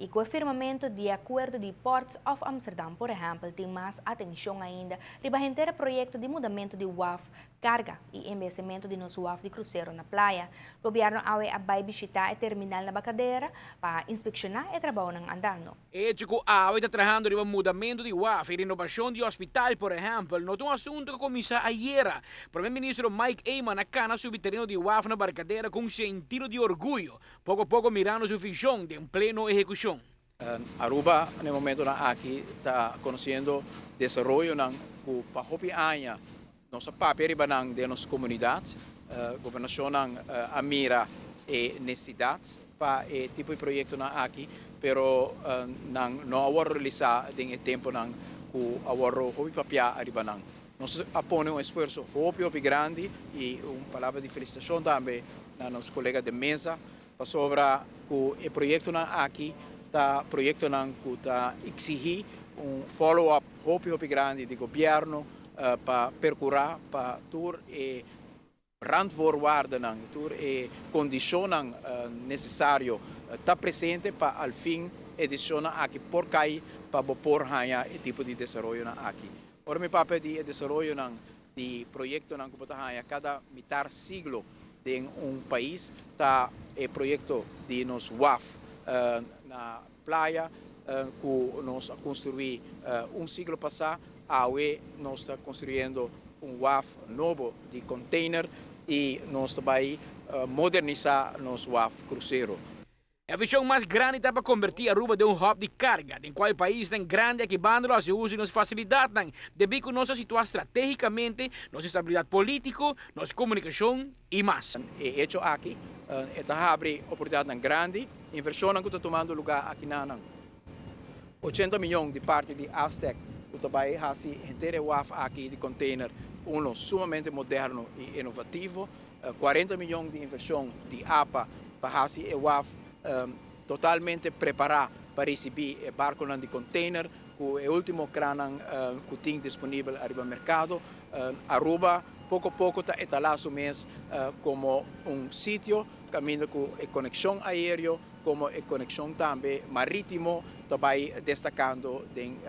Y cu e firmamento di acuerdo di Ports of Amsterdam, por ehempel, tin mas atencion ainda riba henter proyecto di mudamento di waf carga y embeyecimento di nos waf di crucero na Playa. Gobierno awe a bay bishita e terminal na Barcadera pa inspecciona e trabounan andando. Hecho cu awe ta trahando riba mudamento di waf y renovacion di hospital, por ehempel, no ta un asunto cu a cuminsa ayera. Prome Minister Mike Eman a cana subi tereno di waf na Barcadera cu un sentido di orguyo, poco poco mirando su vision den pleno ehecucion. Aruba na e momentonan aki ta conociendo desaroyonan cu pa hopi aña nos a papia riba nan den nos comunidad. Gobernacionnan a mira e necesidad pa e tipo di proyectonan aki, pero nan no a wordo realisa den e temponan cu a wordo hopi papia riba nan. Nos a pone un esfuerso hopi hopi grandi y un palabra di felicitacion tambe na nos colega de Meza pasobra cu e proyectonan aki ta proyectonan cu ta exigi un follow-up hopi hopi grandi di gobierno pa percura pa tur e randvoorwaardennan, tur e condicionnan necesario ta presente pa al fin e decisionnan aki por cay pa bo por haya e tipo di desaroyonan aki. Ora mi papia di e desaroyonan di proyectonan cu bo ta haya cada mitar siglo den un pais, ta e proyecto di nos waf na Playa cu nos a construi un siglo pasa. Awe nos ta construyendo un waf nobo di container y nos ta bay modernisa nos waf crucero. E vision mas grandi ta pa converti Aruba den un hub di carga, den cual paisnan grandi aki banda lo haci uso di nos facilidadnan, debi cu nos ta situa strategicamente, nos estabilidad politico, nos comunicacion y mas. E hecho aki e ta habri oportunidadnan grandi, inversionnan cu ta tumando lugar aki na nan. 80 miyon di parti di Astec cu ta bay haci henter e waf aki di container uno sumamente moderno y innovativo. 40 miyon di inversion di APA pa haci e waf totalmente prepara pa ricibi e barconan di container cu e ultimo kranan cu tin disponibel ariba mercado. Aruba poco poco ta etala su mes como un sitio caminda cu e conexion aereo como e conexion tambe maritimo ta bay destacando den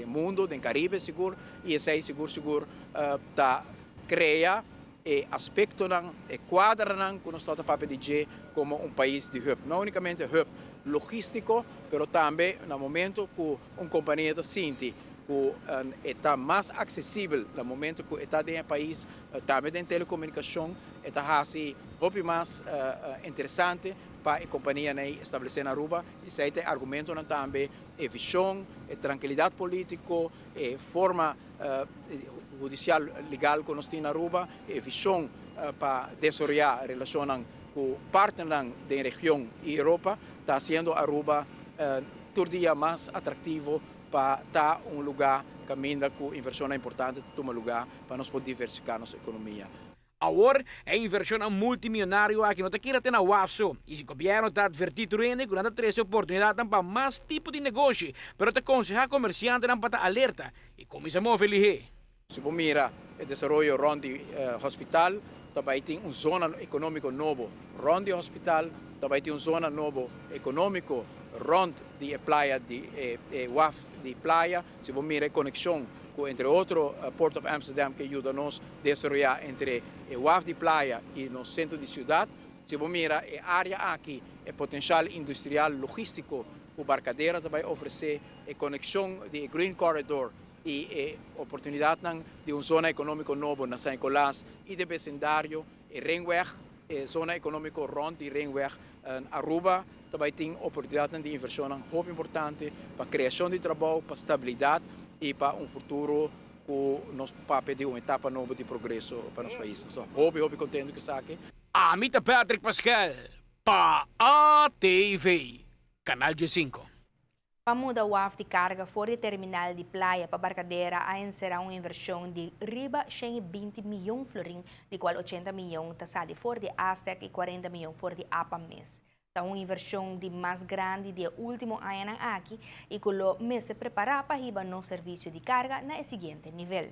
mundo, den Caribe sigur, y esey sigur sigur ta crea e aspectonan, e cuadranan cu nos ta papia di dje como un pais di hub. No unicamente hub logistico, pero tambe na momento cu un compania ta sinti cu ta mas accesibel na momento cu ta den pais, tambe den telecomunicacion, ta haci hopi mas interesante pa e compania nan establece na Aruba. Y esey ta argumentonan tambe, e vision, e trankilidad politico, e forma hudicial legal cu nos tin na Aruba, e vision pa desaroya relacion cu partnernan den region y Europa, ta haciendo Aruba tur dia mas atractivo pa ta un lugar caminda cu inversion importante tuma lugar pa nos por diversifica nos economia. Awor, e inversion multimillonario aki no ta keda te na waf so. Y si gobierno ta adverti tur hende cu nan ta trece oportunidad pa mas tipo di negoshi, pero ta conseha comerciantenan pa ta alerta y cuminsa move lihe. Si bo mira e desaroyo rond di hospital, tambe tin un zona economico nobo rond di hospital, tambe tin un zona nobo economico rond di Playa, di waf di Playa. Si bo mira e conexion cu, entre otro, Port of Amsterdam, cu ta yuda nos desaroya entre e waf di Playa y nos centro di ciudad. Si bo mira e area aki, e potencial industrial logistico cu Barcadera tambe ta ofrece, e conexion di Green Corridor y e oportunidad di un zona economico nobo na San Nicolas y di vecindario, e Ringweg, e zona economico rond di Ringweg. Aruba tambe tin oportunidad di inversion hopi importante pa creacion di trabou, pa stabilidad y pa un futuro cu nos papia di un etapa nobo di progreso pa nos pais. So, hopi, hopi contento cu esaki. Ami ta Patrick Pascal, pa ATV, Canal G5. Pa muda waf di carga for di terminal di Playa pa Barcadera a encera un inversion di riba 120 miyon florin, di cual 80 miyon ta sali for di Astec y 40 miyon for di APA mes. Ta un inversion di mas grandi di ultimo añanan aki y cu lo mester prepara pa hiba nos servicio di carga na e siguiente nivel.